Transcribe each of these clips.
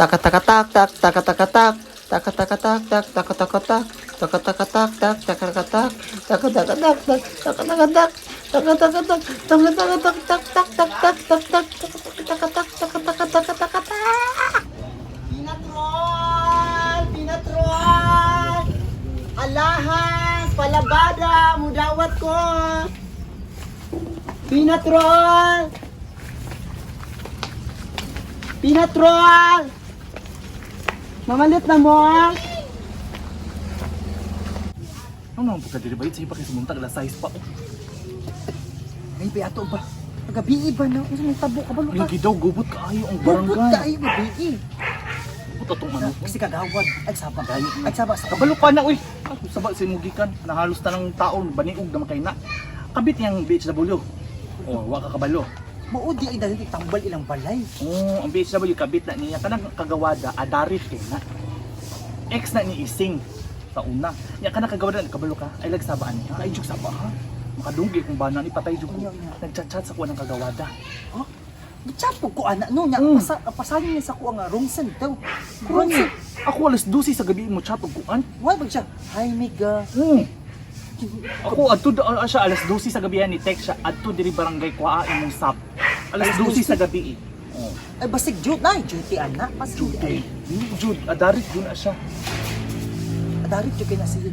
Taka taka tak tak taka taka tak taka taka tak tak taka taka tak taka taka tak tak taka taka tak taka taka tak tak taka taka tak taka taka tak taka taka tak tak tak tak tak tak tak taka taka tak taka taka taka taka tak. Pinatrol! Pinatrol! Alahas! Palabada! Mudawat ko! Pinatrol! Pinatrol! Mamalit na mo! Ah. Ano naman pagkadiri ba? Sa iba kay sumuntag, alas size pa. Ay, ba ato ba? Pagabi ba na? Unsa may tabo ka ba luka? Lagi daw, gubot kaayo ang Bukod barangay. kaayo gabi. Gubot atong ano. Kasi kagawad. Ay saba. Ay saba sa Kabalo ka na, uy. Ako saba si Mugikan. Nahalos na ng taon, baniog na makay na. Kabit niyang BHW. Oh, wa ka kabalo. Mao di ay dali tambal ilang balay. Oh, ang BHW kabit na niya kanang kagawada adarit kay na. Ex na ni Ising sa una. Nya kanang kagawada kabalo ka ay lagsabaan niya. Ay jug saba ha. Makadunggi kung bana ni patay jug ko. Unya, unya. Nagchat-chat sa kuha ng kagawada. Oh? Gitsapog ko ana no nya pasa pasanin niya sa kuha nga wrong send daw. Wrong Kuan send. ako alas 12 sa gabi mo chat og kuan. Why ba siya? Hi Miga. Ako adto siya alas 12 sa gabi ni text siya adto diri barangay kuha imong sap. Alas 12 sa gabi eh. Oh. Ay basig duty na duty ana. Basig Jude. Jude, adarit jud na siya. Adarit jud kay na siya.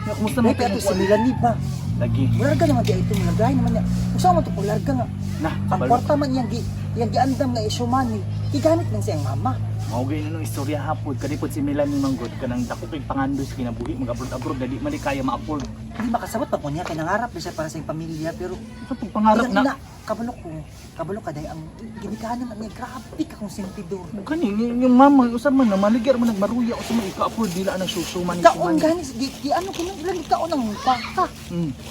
Nya kumusta May man pero kay si Melanie ba? Lagi. Larga naman di ito, larga naman niya. Usa man to ko larga nga. Na, Ang kabalo. kwarta man iyang gi iyang giandam nga issue money. Gigamit lang siyang mama. Mao gay nung istorya hapod kani pod si Melanie Manggod kanang dako kay pangandoy sa kinabuhi mag-abroad abroad dali man ni kaya ma-afford. Hindi makasabot pa ko niya kay nangarap na siya para sa iyang pamilya pero Sa pagpangarap ilang na ina, kabalo ko, kabalo ka dahil ang ginikanan na niya grabe ka kung sentidor. kani yung mama usa man na maligyar man nagmaruya usa man ika-afford nila ang susu man Kaon gani di, di ano kuno ilang gikaon ang baka,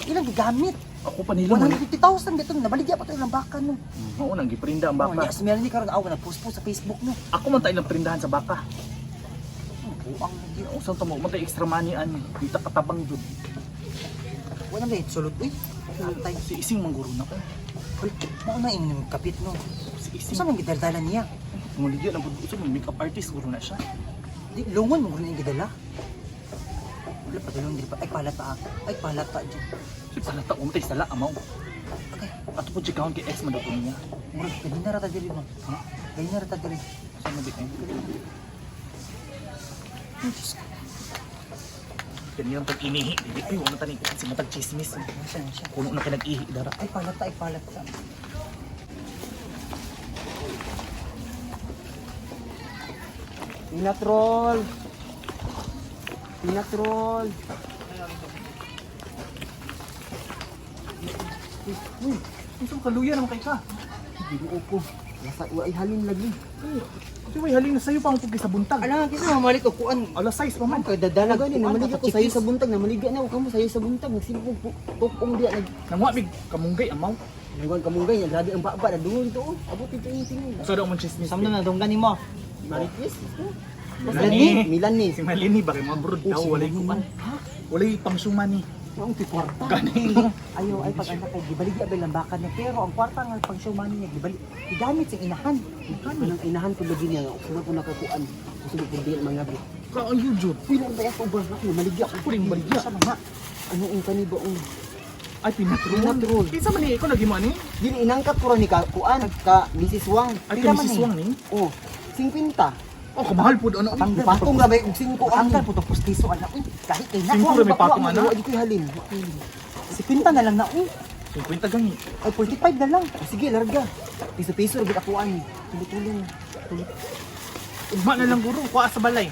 ilang gigamit. Ako pa nila man. 150,000 dito nabaligya pa to ilang baka no. Mao nang giprinda ang Baka. baka. Oh, si Melanie karon aw nagpost po sa Facebook no. Ako man ta ilang prindahan sa baka. Ang buang lagi. Usa ta mo man ta extra money ani. Di ta katabang jud. Wala na sulod uy. Antay. Si Ising mangguro na ko. Mao na imong kapit no. Si Ising. Usa man gidaldala niya? Muligya lang pud usa man makeup artist guro na siya. Di lungon mo guro gidala. Wala pa tulong diri pa. Ay palata. Ah. Ay palata jud. Si palata ko man tay sala amaw. Okay. Ato po chikahon kay ex man daw ko niya. Murag ganina ra ta diri no. Ha? Ganina ra ta diri. Sa man di ay. Ay, Diyos ko. Ganyan pag inihi, dili ay wala tani si matag chismis. Ano siya, ano siya? Kuno na kay nag-ihi dara. Ay palata, ay palata. Pinatrol! Pinatrol! Uy, unsa kaluya naman kay ka? Ginoo ko. Nasa ay halin lagi. Kasi may halin na sayo pa ang pugay sa buntag. Ala, kisa mamalit og kuan. Alas 6 pa man. Kay dadala Gani kuan, namaligya ko sayo kapachikis. sa buntag, namaligya na ako kamo sayo sa buntag, nagsilbong tukong diya nag Nanguha mig kamunggay amaw. Nagwan kamunggay, grabe ang baba na dungon to. Oh. Abot ito yung tingin. Sa daw man chismis. Samno na donggan nimo. Marites. Melanie. Milan ni. Si Malini ba kay mga abroad daw Oh, si walay Melanie. kuan. Walay pangsuman ni. Maong ti kwarta. Gani. Ayo ay pag anak kay gibaligya ba lambakan niya pero ang kwarta nga pang show money niya gibali gigamit sa inahan. Kanang inahan ko lagi niya nga usab ko nakakuan. Usab ko diyan mga bi. Ka ayo jud. Uy lang ba ako ba ako maligya ko. Kuring baligya. Sa mga Ano ang kani ba ang Ay pinatrol. Pinatrol. Kinsa man ni ikaw lagi mo ani? Dili inangkat ko ra ni ka kuan ka Mrs. Wang. Ay Pila kay man Mrs. ni? Wang ni. Oh, 50. Oh, kamahal pud ano. Patanggal. Patong ra ba og 5 ang Tanggal po itong pustiso anak. Uy, kahit kay na. Singko ra may patong ana. Wa di ko halin. Wa ko'y halin. 50 na lang na. Uy, 50 gani. ay 45 na lang. Oh, sige, larga. Piso-piso ra gid ako ani. Tulong-tulong. Ugma na lang guro, kuha sa balay.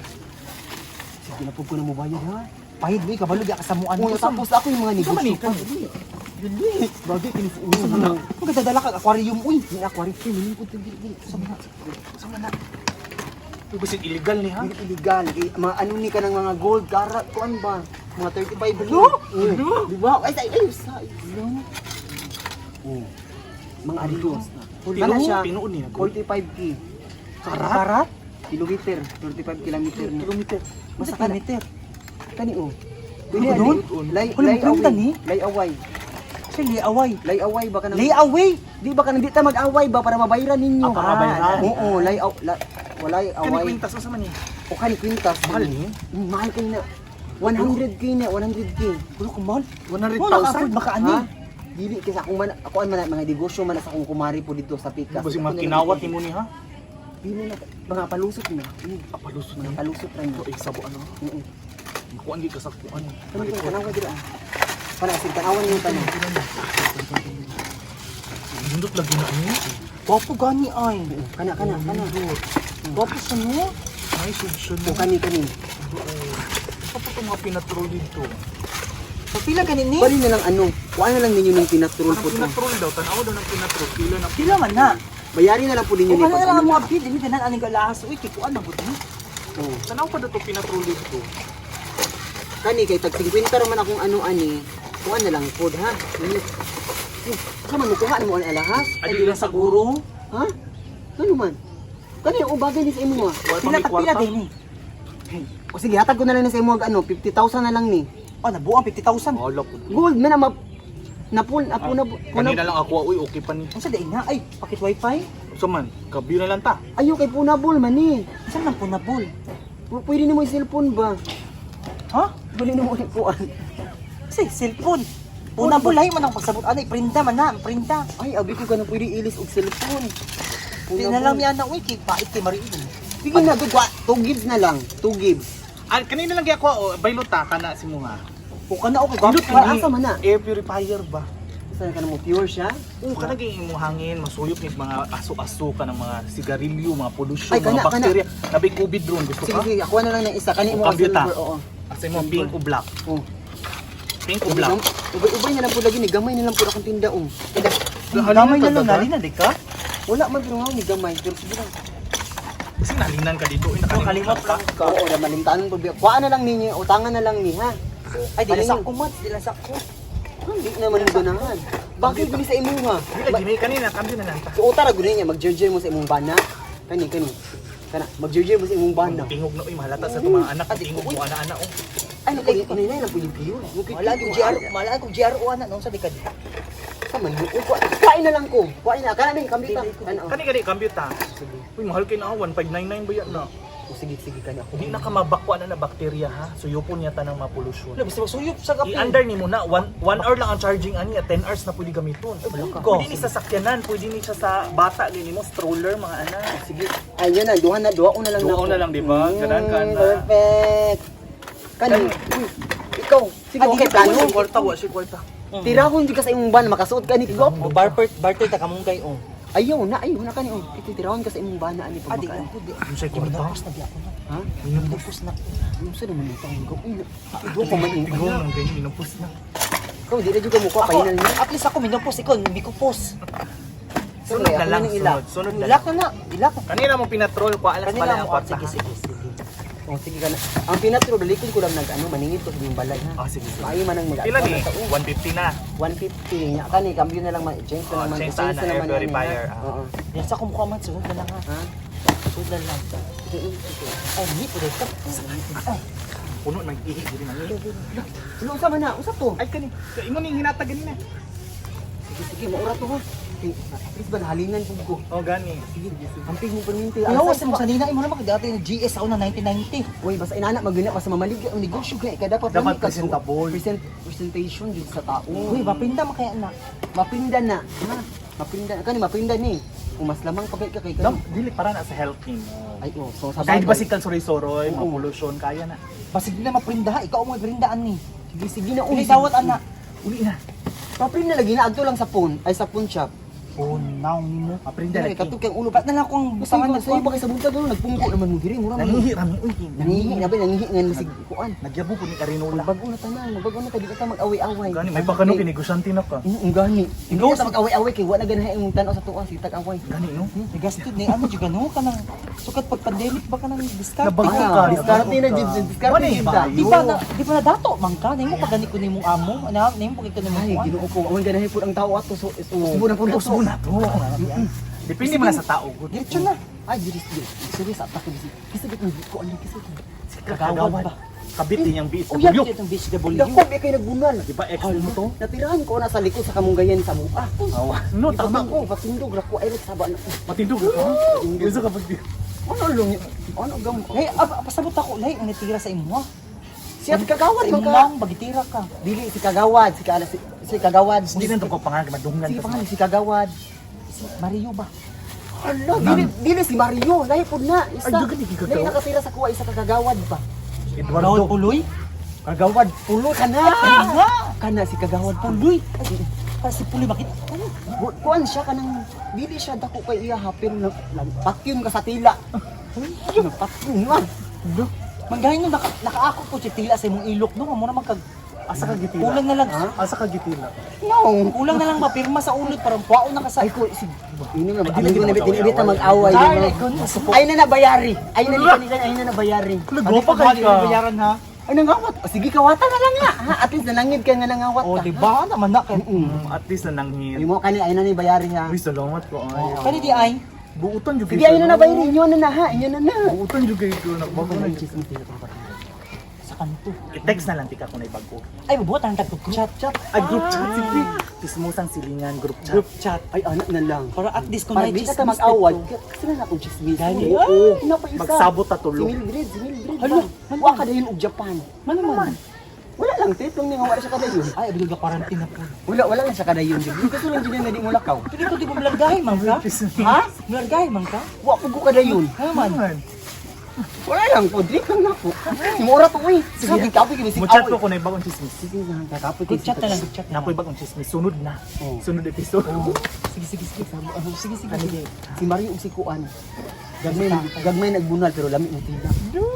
Sige na pud ko na mobayad ha. Pahid mo, kabalo di ka samuan Oh, mo. tapos ako yung mga Unsa man negosyo ni pa. kani? Dili. Bagay kini sa ulo. Magdadala ka aquarium uy. Ni aquarium kini malingkod dili dili. Sa mga Sa man na. Uy, basit illegal ni ha. Dili illegal. Kay mga ano ni ka ng mga gold karat kuan ba? Mga 35 Ano? Ano? Di ba? Ay ay ay sa. No. Oh. Mga aritos. Kana siya Tinuod niya. Gold. 45k karat? Karat? kilometer, 35 kilometer. na. Kilometer. Basta Basta kana kilometer. kani oh. Ano doon? Lay Wala, lay printa away. ni? Lay away. Siya layaway. Lay away ba kanang Layaway. Di ba kanang di ta mag-away ba para mabayran ninyo? Ah, para mabayran. Oo, lay aw la, Walay Kani away. kwintas unsa man ni? O kani kwintas. Mahal ni? Mahal kay na. 100K na, 100K. Wala ko mahal. 100,000? Wala ka afford baka ani. Ha? Dili kasi akong man ako man mga negosyo man sa akong kumari po dito sa Pikas. Kasi Ako mga na lang kinawat po. nimo ni ha. Dili na mga palusot na. Palusot Mga na. palusot ra ni. Ay sabo ano. Kuan gi ka sa kuan. Ano to tanawa dira? Para sig tanawa niyo tanan. Nindot lagi na ni. Gwapo gani ay. Kana kana kana. Gwapo sa no. Nice option. O kani kani. Sa pa itong mga pinatrol dito. So pila gani ni? Bali na lang ano, kuan na lang ninyo ng pinatrol Ang po to. pinatrol daw, tanaw daw ng pinatrol. Pila na Pila man na. Bayari na lang po ninyo O ni kana na lang pag- ang mga bid, dili tanan aning galahas uy kay kuan man gud ni. Oo. Tanaw pa daw itong pinatrol dito. Kani kay tag 50 ra man akong ano ani. Kuan na lang pod ha. Sa man kuha mo ang alahas? Ay, di lang sa guro. Ha? Ano man? Kani o bagay ni sa imo ha. Wala pa Pila may tag pila kwarta. din ni. O sige, hatag ko na lang na sa imo og ano, 50,000 na lang ni. Oh, nabuang 50,000. Wala ko. Gold man na ma napun apo na puna Kanina lang ako, uy, okay pa ni. Unsa di na? Ay, pakit wifi. So man, kabiyo na lang ta. ayo kay punabol man ni. Unsa man punabol? Pwede nimo yung cellphone ba? Ha? Bali nimo ni kuan. Kasi cellphone. Punabol ay man ang pagsabot anay printa man na, printa. Ay, abi ko kanang pwede ilis og cellphone. Di na lang miana uy kay pait kay mariin. Sige na, gugwa. 2 gigs na lang. 2 gigs. Ah, kanina lang kaya ako, oh, baylot ta, kana si mo nga. O kana okay gwapo. Nindot Ay, ni asa man na? Air purifier ba? Saan ka na mo pure siya? Oo, kana gyud imong hangin, masuyop ni mga aso-aso ka ng mga sigarilyo, mga pollution, Ay, kana, mga bakterya. Nabi COVID drone, gusto Sige, ka? sige. Ako na lang ng isa. Kani mo O, ang kambyuta. silver. Oo. Asa mo pink o black? Oh. Pink o black? Ubay-ubay na lang po lagi ni gamay na lang po akong tinda oh. Gamay na lang nalina di ka? Wala man pero nga ni gamay pero sige lang. Kasi nalinan ka dito, eh, Oh, nakalimutan kalimot ka. lang ka. Oo, na malimtanon po. Kuhaan na lang ninyo, utangan na lang ni ha. Ay, di lang Ano sa yun? ko mat, di lang sa ko. Hindi naman mo ganahan. Bakit guni sa imuha? Di lagi ni kanina, kambyo na lang ta. So utara guni niya magjerjer mo sa imong bana. Kani kani. Kana magjerjer mo sa imong bana. Tingog na uy, mahalata sa itong mga anak, tingog mo ana-ana oh. Ay naku, ini na lang po yung pure. Wala ko GR, wala ko GRO ana no sa di ka. Sa man mo. Uy, kuhain na lang ko. Kuhain na. Kana min kambyuta. Kana. oh. Kani kani kambyo ta. Sige. Uy, mahal kay na 1599 ba yan na? O sige sige kani ako. Hindi na ka mabakwa na na bakterya ha. Suyupon niya tanang mga pollution. Wala basta magsuyop sa kape. I-under ni mo na, 1 hour lang ang charging ani, 10 hours na pwede gamiton. Pwede ni sa sakyanan, pwede ni siya sa bata, gini mo, stroller, mga anak. Sige. Ay, yan na. Duha na. Duha na lang Duha nako. na lang, di ba? Ganahan ka na. Perfect. Kani. Uy, ikaw. Sige, Ah, okay, di ka plano. Siya kwarta, wa siya kwarta. Tirahon jud ka sa imong ban, makasuot ka ni O barter barter ta kamong kay oh. Ayaw na kani oh. Ito tirahon ka sa imong bana ani Ah, di pag lang ko di. Ano siya kwarta? Minapos na di ako na. Ha? Minapos na. Ano sa naman ito ang gawin? Duha pa man imong Tingog anak. ng ganyan, minupos na. Ikaw di na jud ka mo Ako, final niya. at least ako minapos ikaw, mikupos. Sunod na Ako lang, nang ila. sunod, sunod na Ilak lang. na na, ilak. Kanina mo pinatrol ko, alas Kanila pala ang mo ah, kwarta. sige ha? sige sige. Oh, sige ka na. Ang pinatro dalikon ko lang nag ano maningit ko sa imong balay ha. Ah, sige, sige. Maayo man ang mag Pila ni? 150 na. 150 nya kani cambio na lang man change na Oh, lang man change sana, air naman ani, ha? purifier, ah. Oo. Yan sa kumukha man sunod na lang ha. Ha? Sunod na lang. Ito, ito. Ay, hindi po dito. Ay, Puno ng ihi, dili nang ihi. Ano unsa man na? Unsa to? Ay, kani. Imo ning hinatag ganina. Sige sige, maura to ha. Kay, at least ba nahalinan pud ko. Oh, gani. Sige, amping mo perminti. Kuya, sa mo sanina imo naman dati ng GS ako na 1990. Uy, basta inana magina basta mamalig ang negosyo kay kay dapat Dapat lami ka- presentable. Presentation jud sa tao. Uy, mapinda man kaya na. Mapinda na. Ha? Mapinda kani mapinda ni. Kung mas lamang pa kay ka kay Dam, kani. dili para na sa health nimo. Ay oh, so sa Kahit bagay. ba si soroy-soroy, mga Oo. pollution, kaya na. Basig na maprinda ha, ikaw mo iprindaan ni. Sige sige na uy. Uy, dawat ana. Uli na. Paprint na lagi na adto lang sa phone, ay sa phone shop. Oh, naong nimo. Maprinda Dili lagi. katug kang ulo. Ba't na lang kung Basta butangan ba sa'yo ba kay sa buntag ano nagpungko naman mo diri mura man. Nangihi rami uy. Nangihi na ba nangihi ngan masig kuan. Nagyabo po ni Karinola. Magbago na tanan, magbago na ta di ta mag-away-away. Gani may pa kano kinegosyante na ka. Gani. Hindi ta mag-away-away kay wa na ganahay imong tan-aw sa tuwa sitag away. Gani no. Nagastid ni ano jud ano kanang sukat pag pandemic ba kanang discard. Nabago Ah, ka. diskarte na jud, diskarte Wala eh, jud ta. maayo. Di ba na dato man ka nimo pag gani ko nimong amo, ana nimo pag ko nimong Ay, kuan. Ginoo ko, awan ganahay pud ang tao ato so usbo na pud ato. Usbo na to. Depende man na sa tao. Good. Diretso na. Ay, diri diri. Serious attack ko bisi. Kisa gid ko ano kisa gid. Kagawad ba? Kabit din yung Uyab BSW. itong BSW. Dako bi kay nagbunal. Di ba ex mo to? Natirahan ko na sa likod sa kamunggayan sa mua. Awa. No, tama Ipatindog ko, patindog ra ko ay saba na. Matindog ka. Gusto ka pag Ano lang yun? Ano gang? Lay, pasabot ako, lay, ang natira sa imo. Ha? Siya si Kagawad Sa man imong ka. mang, bagitira ka. Dili si Kagawad, si Kagawad. Hindi na ko pangalan madunggan. Sige pangalan si Kagawad. Si Mario ba? Hala, dili si Mario, lahi pud na. Isa. Ay, dugan ni Kagawad. Lahi nakatira sa kuwa isa ka Kagawad ba. Eduardo. Gawad Puloy? Kagawad pulo ka na. Nga! Kana si Kagawad Puloy! Ay, para si Puloy makita. Ano? Kuan siya kanang dili siya dako kay iya ha pero nagpakyum ka sa tila. Nagpakyum man. Manggahin no, nakaako po si tila sa imong ilok no, amo naman kag Asa ka gitila? kulang na lang. Asa ka gitila? No. Kulang na lang mapirma sa ulot parang puao na ka sa Ay ko si ini nga Ay, ba dili na kita dili ta mag-away. mag-away. Ay, di ba? goodness. Ay na nabayari. Ay na ni ay na nabayari. Lugo pa kay ka. Bayaran ha. Ay nangawat. O, sige kawata na lang nga. Ha, at least nanangid ka nga nangawat Oh, ka. di ba naman na kay. At least nananghit. Ay mo kani ay na ni bayari ha. Uy, salamat ko ay. Kani di ay. Buutan jud Sige ay na nabayari inyo na na ha. Inyo na na. Buutan jud kay ko nagbago na. jud. Sa kanto. I-text na lang tika kung bago. Ay, bubuhat ang tag chat chat. Ay, group chat sige. Tismusang silingan group chat. Group chat. Ay anak na lang. Para at least kung Para may di ka chismis mag-away. dito. Kasi na akong chismis. Gani. Oo. Ina pa isa. Magsabot ta tulo. Si Mildred. Hala, ba? Wa ka dayon og Japan. Man naman. Wala lang trip lang niya nga wala siya kadayon. Ay, abig ka quarantine na po. Wala lang siya kadayon. Gusto lang jud nga di mo lakaw. Pero ito di ba malanggahi man ka? Ha? Malanggahi man ka? Wa ko kadayon. Ano man? Man. Wala lang po, drip lang nako. Simura to uy. Sige, kapoy kay bisig Mo-chat ko kung may bagong chismis. Sige na, kakapoy Good chat na lang, good chat na Nakoy lang. bagong chismis. Sunod na. Oo. Sunod episode. Sige, sige, sige. Sige, sige. Ano Sige. Si Mario ug si Kuan. Gagmay nagbunal pero lami mo tila.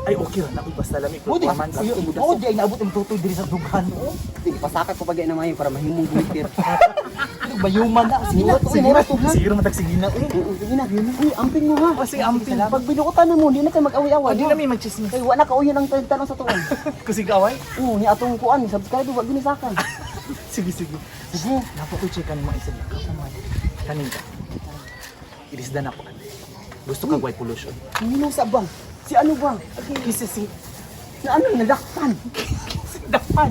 Ay, okay ra na. Uy, basta lami ko. Mo di, Paman sa mo di ay naabot ang tutoy diri sa dughan. Oh, Sige, pasaka ko pag na mayo para mahimong buitir. Bayuman na. Sige na. Simura to, simura to ha. Siguro matag sige na. Uy, Oo, sige na. Uy, amping mo ha. Kasi amping. Pag binukutan na mo, di na kayo mag-away-away. Hindi ha? na may magchismis. Kay wa na kauyon ang tanong sa tuon. Kasi gaway. Oo, ni atong kuan, subscribe wa gini saka. Sige, sige. Sige. Napo ko check mo isa ka. Kanin ka. Ilisda na ko. Gusto ka white pollution. Minusa ba? Si ano ba? Kasi si Si ano nadakpan? si dakpan.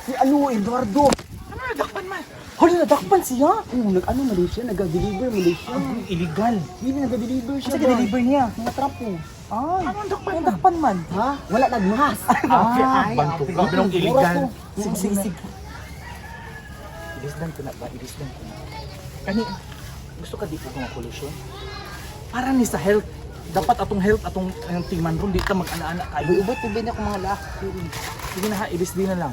Si ano Eduardo? Ano na dakpan man? Hala, nadakpan siya. Oo, nag-ano Malaysia, nag-deliver Malaysia. Ang illegal. Hindi nag-deliver siya. Kasi ba? deliver niya. Mga trapo. Ay, Ano ang dakpan? nadakpan man. Ha? Wala nagmas. Ah, banto ka. Pero illegal. Sige, sige, sige. Ilisdan ko na ba? Ilisdan ko na. Kani, gusto ka di ko mga pollution? Para ni sa health. Dapat atong health, atong ang timan ron, di ka mag-ana-ana kayo. Ubay, tubay na akong mga laak. Sige na ha, ilis din na lang.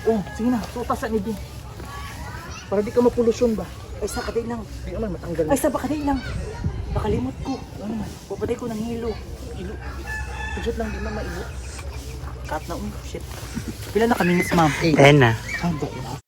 Oh, sige na, suota sa ni Bin. Para di ka mapolusyon ba? Ay, sa kaday lang. Di naman matanggal. Ay, sa bakaday lang. Nakalimot ko. Ano man? Papaday ko ng hilo. Ilo. Pujot lang di man mailo. Cut na, shit. Pila na kami, ma'am? 10 na. Ay,